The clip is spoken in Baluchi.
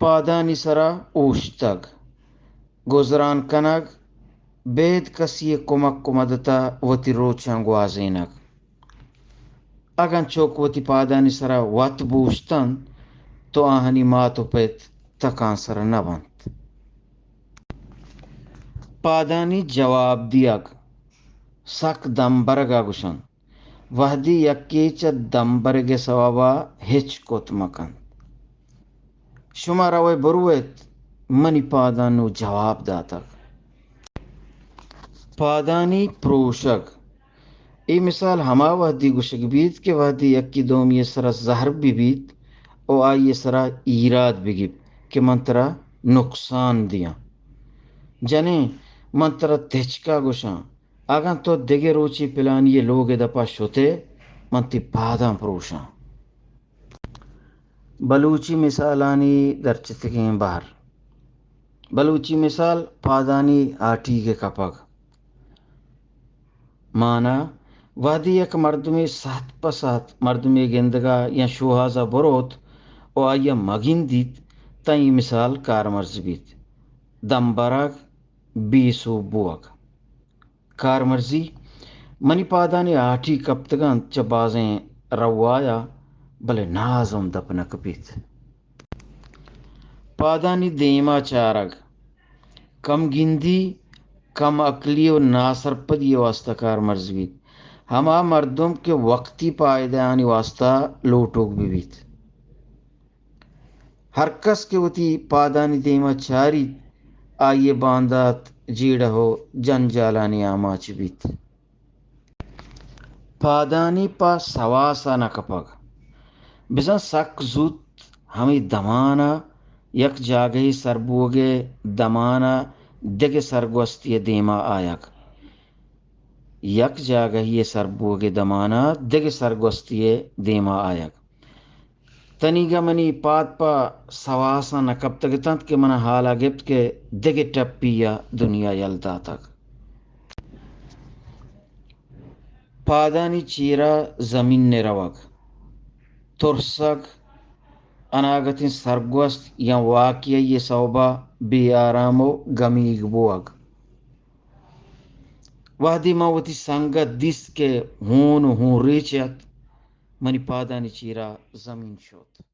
پادانی سرا اوشتگ، گزران کنگ، بید کسی ءِ کمک ءُ مدت ءَ وتی روچاں گوازینگ۔ اگن چک وتی پادانی سرا وت بوشتنت تو آہانی مات ءُ پت تکانسر نہ بنت۔ پادانی جواب دیگ، سک دمبرگ ءَ گوشنت۔ وہدے یکے چہ دمبرگ ءِ سوب ءَ ہچ کت مہ کنت۔ شما روئے برویت، منی پاداں نوں جواب داتگ۔ پادانی پروشگ۔ اے مثال ہما وہدی گوشگ بیت کہ وہدے یکے دومی ءِ سرا زہر بہ بیت ءُ آئی ءِ سرا ایراد بہ گیپت کہ من ترا نقصان دیاں۔ جنین، من ترا تچکا گوشاں، اگاں تو دگہ روچے پلانی ءِ لوگ ءِ دپا شت ئے، من تئی پاداں پروشاں۔ بلوچی مثالانی درچتگیں بہر۔ بلوچی مثال، پادانی ہاٹیگ ءِ کپگ۔ مانا، وہدے یک مردمے سہت پہ سہت مردمے گندگا یا شوہازا بروت ءُ آئیا مہ گندیت، تاں اے مثال کارمرز بیت۔ دمبرگ، بے سوب بوگ۔ کارمرزی، منی پادانی ہاٹیگ کپتگ انت چہ بازیں روایا، بلے ناز ہم دپ نہ کپیت۔ پادانی دیما چارگ، کم گندی، کم عقلی ءُ ناسرپدی ءِ واستا کارمرز بیت۔ ہما مردم کہ وقتی پائدہانی واستا لوٹوک بہ بیت۔ ہر کس کہ وتی پادانی دیما چاریت، آئی ءِ باندات جیڑہ ءُ جنجالانی آماچ بیت۔ پادانی پہ سواس ءَ نہ کپگ۔ بزاں سک زوت ہمے دمان ءَ یک جاگہے سر بوگ ءِ دمان ءَ دگہ سرگوستے ءِ دیما آیگ۔ یک جاگہے ءِ سر بوگ ءِ دمان ءَ دگہ سرگوستے ءِ دیما آیگ۔ تنیگا منی پاد پہ سواساں نہ کپتگ اتنت کہ منا حالا گپت کہ دگہ ٹپی ءَ دنیا یل داتگ۔ پادانی چیرا زمین نروگ، ترسگ، اناگتیں سرگوست یا واقعہ ءِ سوبا بے آرام ءُ گمیگ بوگ۔ وہدے من وتی سنگت دیست کہ ہون ءُ ہون ریچ ات، منی پادانی چیرا زمین شت۔